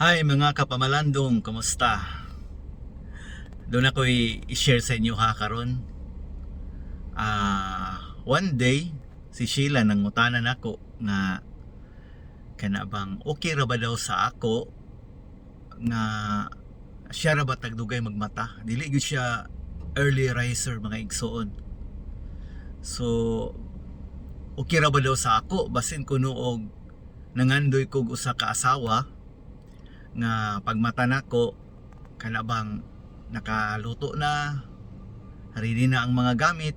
Hi, mga kapamalandong, kamusta? Doon ako i-share sa inyo ha karon. One day si Sheila nangutana nako nga kana bang okay ra ba daw sa ako nga siya ra ba tagdugay magmata. Dili gyud siya early riser, mga igsoon. So okay ra ba daw sa ako basin kuno og nangandoy kog usa ka asawa nga pagmata nako kana bang nakaluto na, ready na ang mga gamit.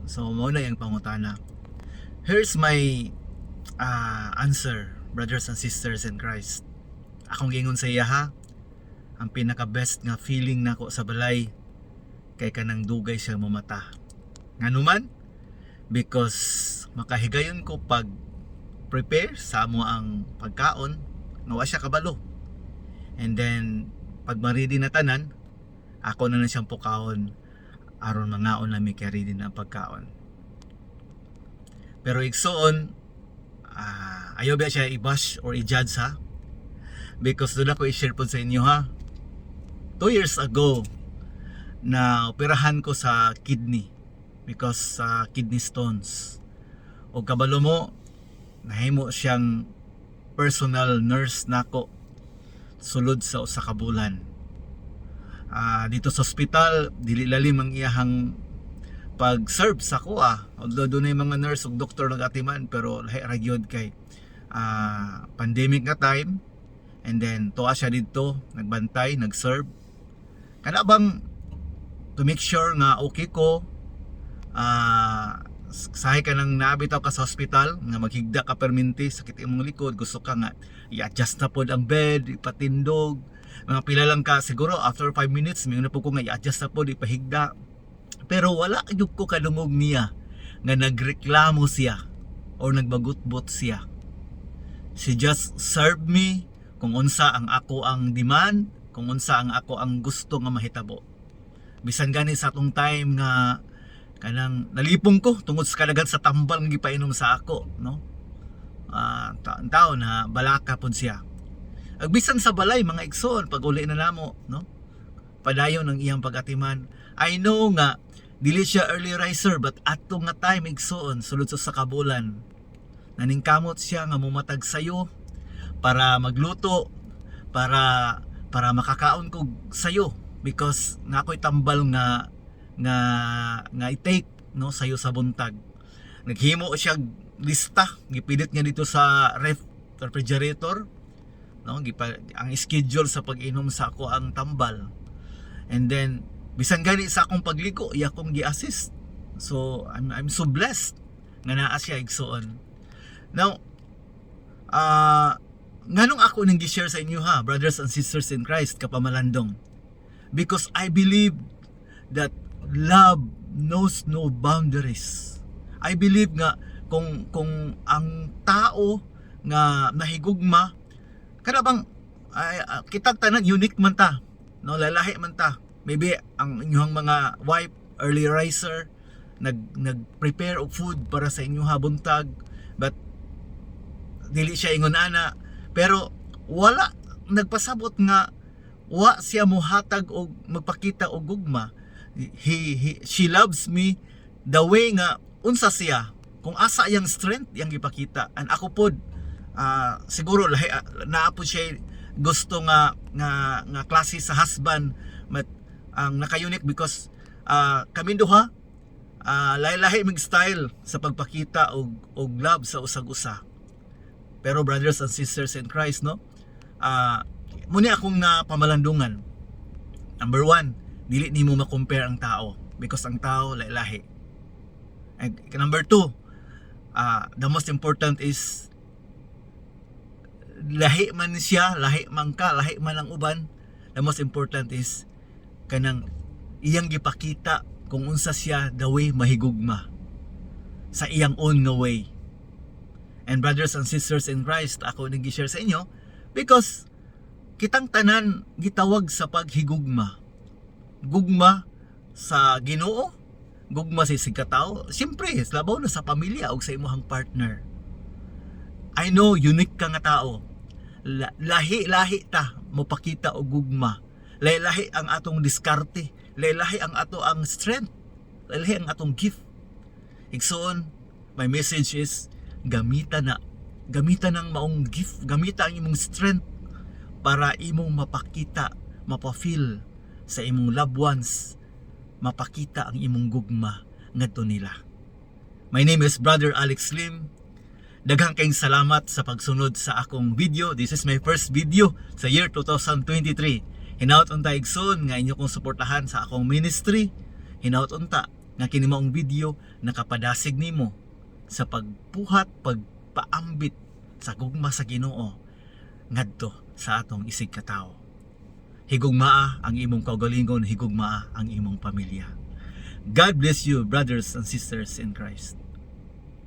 So mao na yung pangutana. Here's my answer, brothers and sisters in Christ. Akong giingon sa iya ha, ang pinaka best nga feeling nako sa balay kay kanang dugay siya mamata. Ngano man? Because makahigayon ko pag prepare sa amo ang pagkaon nga wa siya kabalo. And then pag ma-ready na tanan, ako na lang siyang pukawon aron mangaon nami kay ready na ang pagkaon. Pero igsoon, ayaw ba siya i-bash or i-judge ha, because doon ako i-share po sa inyo ha. 2 years ago na operahan ko sa kidney because sa kidney stones. O kabalo mo, nahimo siyang personal nurse nako sulod sa usa ka bulan. Dito sa ospital, dili lalim ang iyahang pag-serve sa kuha. Although doon mga nurse ug doktor nagatiman, pero lahi ra gyud kay pandemic nga time, and then tuwa siya didto nagbantay, nag-serve. Kana bang to make sure nga okay ko, sahay ka nang naabitaw ka sa hospital nga maghigda ka perminti, sakit imong likod, gusto ka nga i-adjust na pod ang bed, ipatindog. Mga pila lang ka, siguro after 5 minutes may na po ko nga i-adjust na pod, ipahigda. Pero wala gyud ko kadungog niya nga nagreklamo siya or nagbagutbot siya. She just served me kung unsa ang ako ang demand, kung unsa ang ako ang gusto nga mahitabo. Bisan gani sa atong time nga kanang nalipong ko tungod sa kadaghan sa tambal nga gipainom sa ako, no? Tao na balaka pud siya. Ag bisan sa balay, mga igsoon, pag uli na namo, no? Padayon ang iyang pag-atiman. I know nga dili siya early riser, but ato nga time, igsoon, sulod sa kabulan, naningkamot siya nga mumatag sayo para magluto, para makakaon kog sayo because na ako'y tambal nga i-take, no, sayo sa buntag. Naghimo siya lista, gipilit niya dito sa refrigerator, no, gipa, ang schedule sa pag-inom sa ako ang tambal. And then bisan gani sa akong pagligo, iya akong gi-assist. So I'm so blessed nga naa siya, igsoon. Now, nganong ako nang gi-share sa inyo ha, brothers and sisters in Christ, kapamalandong? Because I believe that love knows no boundaries. I believe nga kung ang tao nga nahigugma kada bang ay, kitang tanan unique man ta, no? Lalahi man ta. Maybe ang inyong mga wife early riser, nag prepare og food para sa inyong buntag, but dili siya ingon ana, pero wala nagpasabot nga wa siya mohatag og magpakita og gugma. He She loves me the way nga unsa siya, kung asa iyang strength iyang gipakita. And ako pod, siguro lahi naa pod siya gusto nga klase sa husband, but ang naka-unique because kami duha, lahi-lahi mig style sa pagpakita og love sa usag usa. Pero brothers and sisters in Christ, no, muni akong napamalandungan. Number one, dili nimo ma-compare ang tao because ang tao lahi-lahi. And number two, the most important is lahi man siya, lahi man ka, lahi man ang uban, the most important is kanang iyang gipakita kung unsa siya the way mahigugma sa iyang own nga way. And brothers and sisters in Christ, ako nag-share sa inyo because kitang tanan gitawag sa paghigugma. Gugma sa Ginoo, gugma sa isigkatao, siyempre, labaw na sa pamilya o sa imong partner. I know unique ka nga tao. Lahi-lahi ta mopakita og gugma. Lahi-lahi ang atong diskarte, lahi-lahi ang ato ang strength, lahi ang atong gift. Igsoon, my message is gamita na, gamita ng maong gift, gamita ang imong strength para imong mapakita, mapa-feel sa imong loved ones, mapakita ang imong gugma ngadto nila. My name is Brother Alex Lim. Daghang kayong salamat sa pagsunod sa akong video. This is my first video sa year 2023. Hinaut unta, igsoon, nga inyo kong suportahan sa akong ministry. Hinaut unta nga kini maong video nakapadasig nimo sa pagpuhat, pagpaambit sa gugma sa Ginoo ngadto sa atong isig katawo. Higugmaa ang imong kaugalingon, higugmaa ang imong pamilya. God bless you, brothers and sisters in Christ.